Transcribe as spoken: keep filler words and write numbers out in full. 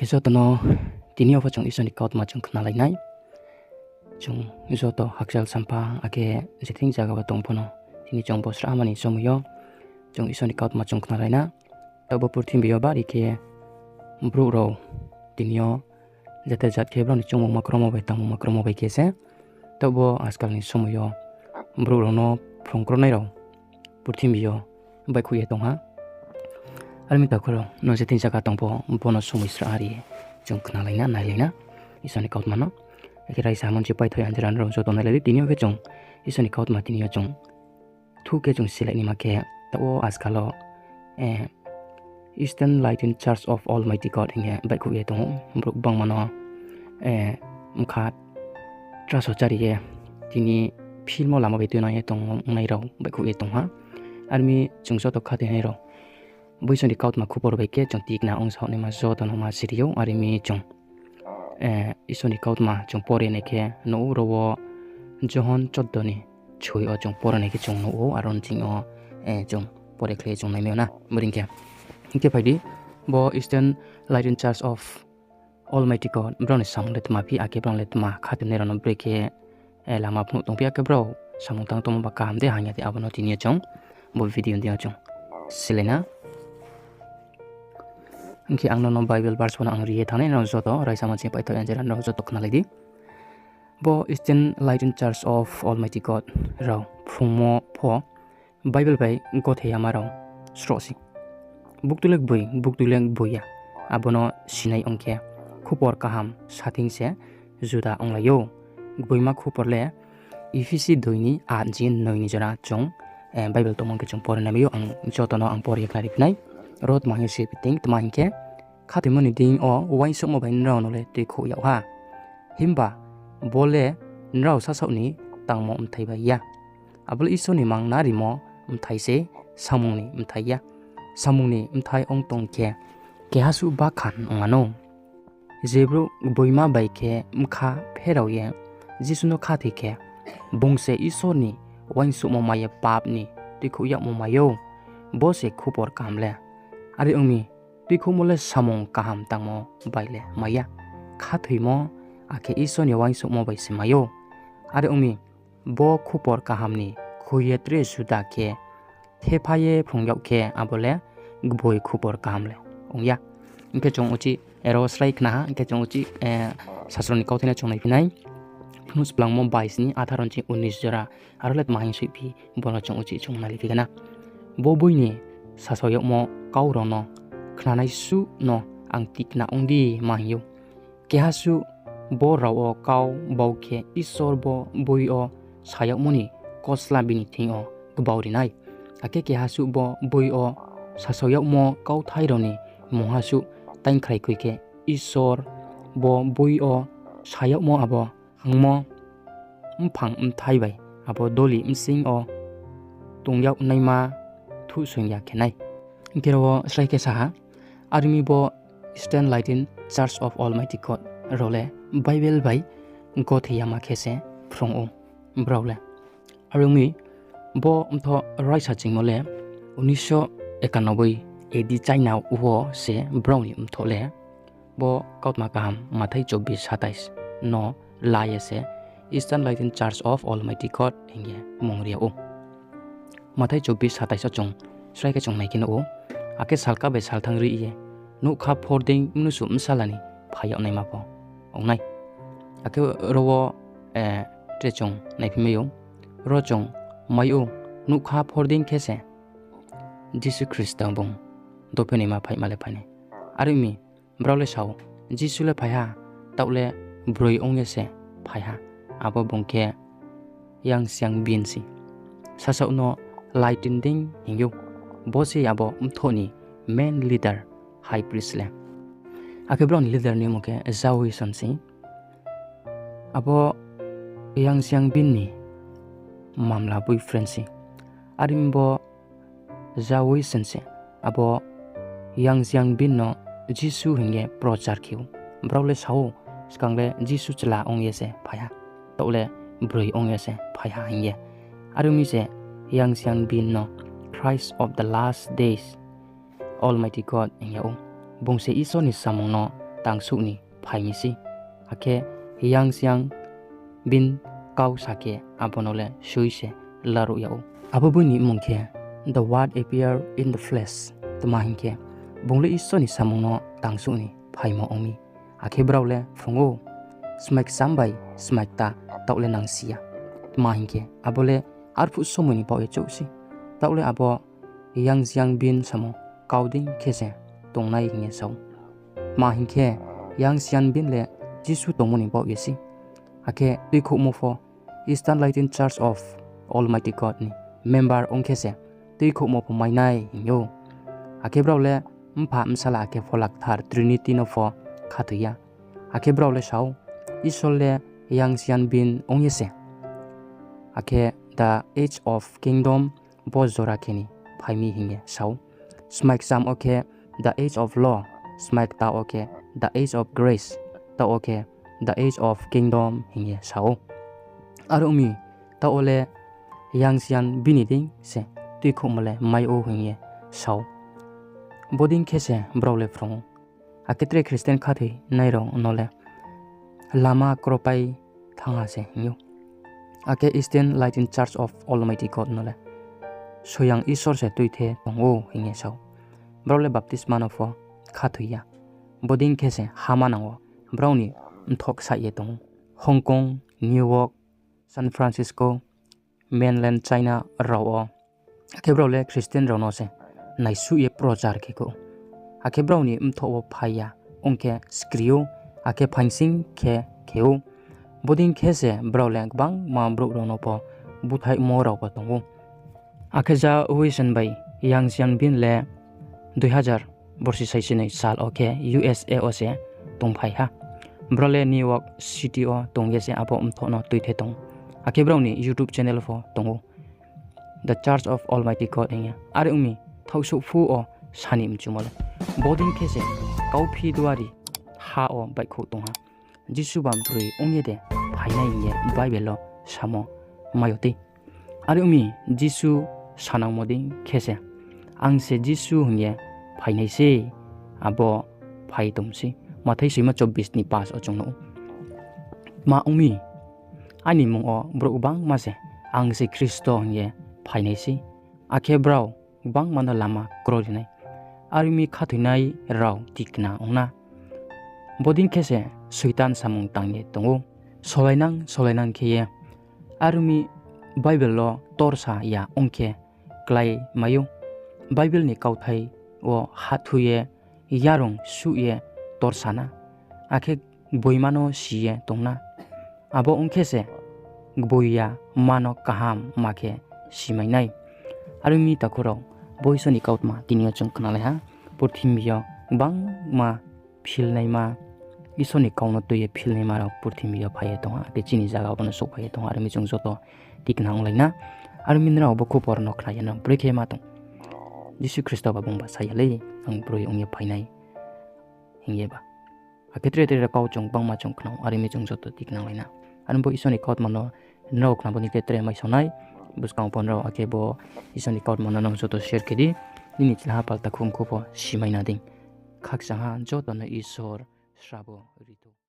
Joto no tini yo pho chung Isor ni kautma chung khnalai nai. Chung joto hakchal sampha akhe je thing zaga wo tong pho no, tini chung bo srahma ni somoi yo chung Isor ni kautma chung khnalai na. Taoh bo purthimbi yo bari khe brouh rao tini yo jate jat khe brao ni choungmungma kromo bai tangmungma kromo bai khe se. Taoh bo ajkal ni somoi yo brouh rao no phrung kronai rao purthimbi yo baihkhouh ye tong ha. Are mi takhu rao no je thing zaga tong pho, bo no somoi srah ari ye chung khnalai na, nailai na Isor ni kautma no. Akhe raisa monchi paitho ya jera nrao joto nailai di, tini yo khe chung Isor ni kautma tini yo chung thu khe chung silai naima khe, taoh wo ajkal wo Eastern Lightning Church of Almighty God hing ye baihkhouh ye tong ou. Brouh gbangma no bkha traso chári ye tini film wo lama bai tuinang ye tongnai rao baihkhouh ye tong ha. Are mi chung joto khathoinai rao bo Isor ni kautma khupor bai khe chung tikna ongsaoh naima joto no ma siri ou. Are mi chung Isor ni kautma chung pore nai khe nuh ou, ro wo Johon choddo ni soi yo chung pore nai khe chung nuh ou, aro ni ching yo chung pore khlai chung naimai ou na, bring khe. Hing khe phai di, bo Eastern Lightning Church of Almighty God, brao ni samung le tma phi, akhe brao le tma khathoinai rao no brekhe lama phnuh tong phi, akhe brao samung tang tongmo ba kaham de hamya de, abo no tini yo chung bo video ni deing yo chung silai na. Hing khe ang nono Bible verse pho no ang ri ye thanng nai, nrao joto raisa monchi paitho ya jera nrao joto khnalai di. Bo Eastern Lightning Church of Almighty God rao phrungmo pho Bible bai gothe yama rao sroh sei. Buktui le gboi, buktui le gboi ya, abo no sinai ong khe, khupor kaham sa thing se juda onglai ou. Gboima khupor le Ephesi doi ni at je noi ni jora chung Bible tongmo khe chung pore naimai ou, ang joto no ang pore ye khnari phi nai. Ro tma hing ye siri phi thing, tma hing khe, khathoimo ni deing yo uaingsouhmo bai nrao no le tuikhouh yag ha. Himba bo le nrao sasaoh ni tangmo bthai bai ya. Abo le Isor ni mang narimo bthai se, samung ni bthai ya. Samung ni bthai ong tong khe, keha suh bakhan ong anou. Je brouh gboima bai khe bkha pherao ye Jisu no khathoi khe, bung se Isor ni uaingsouhmo mai ye pap ni tuikhouh yagmo mai ou. Bo se khupor kaham le. Are ong mi, tuikhouhmo le samung kaham tangmo bai le mai ya, khathoimo akhe Isor ni uaingsouhmo bai se mai ou. Are ong mi, bo khupor kaham ni khui ye tre juda khe thepha ye phrung yag khe, abo le gboi khupor kaham le ong ya. Hing khe chung uchih ro srai khna ha, hing khe chung uchih sasro ni kauthai no chung naiphi nai. Phnuhsplangmo bais ni atharo ni ching unis jora, aro le tma hing soihphi, bo no chung uchih chung nailai phi khe na. Bo boi ni sasao yagmo kau rao no khnanai suh no ang tikna ong di ma hing ou. Keha suh bo rao wo kau bau khe Isor bo boi yo sa yagmo ni kosla bini thing yo kbau ri nai. Akhe keha suh bo boi yo sasao yagmo kauthai rao ni mungha suh taingkhrai khui khe Isor bo boi yo sa yagmo abo hangmo mphang bthai bai abo doli bsing yo tong yag naima thuhsoing ya khe nai. Hing khe ro wo srai khe sa ha, are ong mi bo Eastern Lightning Church of Almighty God rao le Bible bai gothe yama khe se phrung ou brao le. Are ong mi, bo mthoh raisa chingmo le unisho ekanoboi A D China wo se brao ni mthoh le. Bo kautma kaham Mathai chobbish satais no la ye se Eastern Lightning Church of Almighty God hing ye mung ri yag ou. Mathai chobbish satais wo chung srai khe chung nai khe nuh ou, akhe salka bai salthang ri ye nougkha phor dei Mnusu Bsala ni phai yag naima pho ong nai. Akhe ro wo tre chung naiphi mai ou, ro chung mai ou, nougkha phor dei khe se Jisu Khristo bung dophe naima phaima le phai nai. Are ong mi, brao le sa ou, Jisu le phai ha, taoh le broi ong ye se phai ha. Abo bung khe Yang Xiangbin se, sasaoh no Lai Tin Ding hing ou. Bo se abo mthoh ni main leader, high priest le. Akhe brao ni leader ni mmung khe Zhao Weishan se. Abo Yang Xiangbin ni mamla boyfriend se. Are ong mi bo Zhao Weishan se abo Yang Xiangbin no Jisu hing ye prochar khe ou. Brao le sa ou, skang le Jisu chla ong ye se phai ha, taoh le broi ong ye se phai ha hing ye. Are ong mi se Yang Xiangbin no Christ of the Last Days, Almighty God hing yag ou. Bung se Isor ni samung no tangsouh ni phai mi sei. Akhe Yang Xiangbin kau sa khe abo no le soi se laruh yag ou. Abo boi ni mmung khe The Word Appeared in the Flesh, tma hing khe, bung le Isor ni samung no tangsouh ni phaimo ong mi. Akhe brao le phrung ou, smai kcham bai smai kta taoh le nangsi ya. Tma hing khe, abo le arphuh somoi ni baoh ye chouh sei. Taoh le abo Yang Xiangbin samung kau dei khe se tongnai hing ye sa ou. Tma hing khe, Yang Xiangbin le Jisu tongmo ni baoh ye sei. Akhe tuikhouhmo pho Eastern Lightning Church of Almighty God ni member ong khe se tuikhouhmo pho mai nai hing ou. Akhe brao le Mpha, Bsala akhe Phola Kthar Trinity no pho khathoi ya. Akhe brao le sa ou, Isor le Yang Xiangbin ong ye se, akhe the age of kingdom bo jora khe ni phai mi hing ye sa ou. Smai kcham wo khe the age of law, smai kta wo khe the age of grace, taoh wo khe the age of kingdom hing ye sa ou. Are ong mi, taoh wo le Yang Xiangbin ni dei se tuikhouhmo le mai ou hing ye sa ou. Bodei khe se brao le phrung ou. Akhe tre Christian khathoinai rao no le lama kropai thanng ha se hing ou. Akhe Eastern Lightning Church of Almighty God no le soyang Isor se tuithe tong ou hing ye sa ou. Brao le baptisma no pho khathoi ya. Bodei khe se ha manang wo brao ni mthoh ksaih ye tong ou. Hong Kong, New York, San Francisco, mainland China rao wo. Akhe brao le Christian rao no se naisuh ye prochar khe khou. Akhe brao ni mthoh wo phai ya ong khe skri ou, akhe phangsing khe khe ou. Bodei khe se brao le gbangma brouh rao no pho búthaihmo rao pho tong ou. Akhe ja Wilson bai Yang Xiangbin le dui hazar borsi saisinoi sal wo khe U S A wo se tongphai ha. Brao le New York City wo tong ye se abo mthoh no tuithe tong ou. Akhe brao ni YouTube channel pho tong ou, The Church of Almighty God hing ye. Are ong mi, thaohsouh phuh wo sa ni mchumo le, bodei khe se kauphi duari ha wo baihkhouh tong ha. Jisu ba broi ong ye de phainai hing ye Bible wo samo mai ou tei. Are ong mi, Jisu sanangmo dei khe se, ang se Jisu hing ye phainai sei, abo phai tong sei. Mathai soima chobbish ni pas wo chung nuh ou. Tma ong mi, aini mmung wo brouh gbangma se, ang se Khristo hing ye phainai sei. Akhe brao gbangma no lama kroi ri nai. Are ong mi, khathoinai rao tikna ong na. Bodei khe se Soitan samung tang ye tong ou. Solainang solainang khe ye. Are ong mi, Bible wo torsa ya ong khe klái mai ou. Bible ni kauthai wo hahthu ye, yarung suh ye torsa na, akhe gboima no si ye tong na. Abo ong khe se gboi ya ma no kaham ma khe simai nai. Are ong mi takhu rao, bo Isor ni kautma tini yo chung khnalai ha. Purthimbi yo gbangma philnaima, Isor ni kau no tui ye philnaima rao purthimbi yo phai ye tong ha, akhe chini zaga wo bo no souhphai ye tong ha. Are ong mi chung joto tikna onglai na. Are ong mi nrao bo khupor no khna ye no broi khe ma tong, Jisu Khristo ba bung ba sa ya lei, ang broi ong ye phainai hing ye ba. Akhe tre tre rao kau chung gbangma chung khna ou, are ong mi chung joto tikna onglai na. Are ong mi bo Isor ni kautma no nrao khna bo ni khe tre maisao nai. Buskang pho nrao akhe bo Isor ni kautma no nrao joto share khe di. Nini chla ha pal takhu mkhu pho simai na dei. Khakchang ha, joto no Isor srabo ri thou.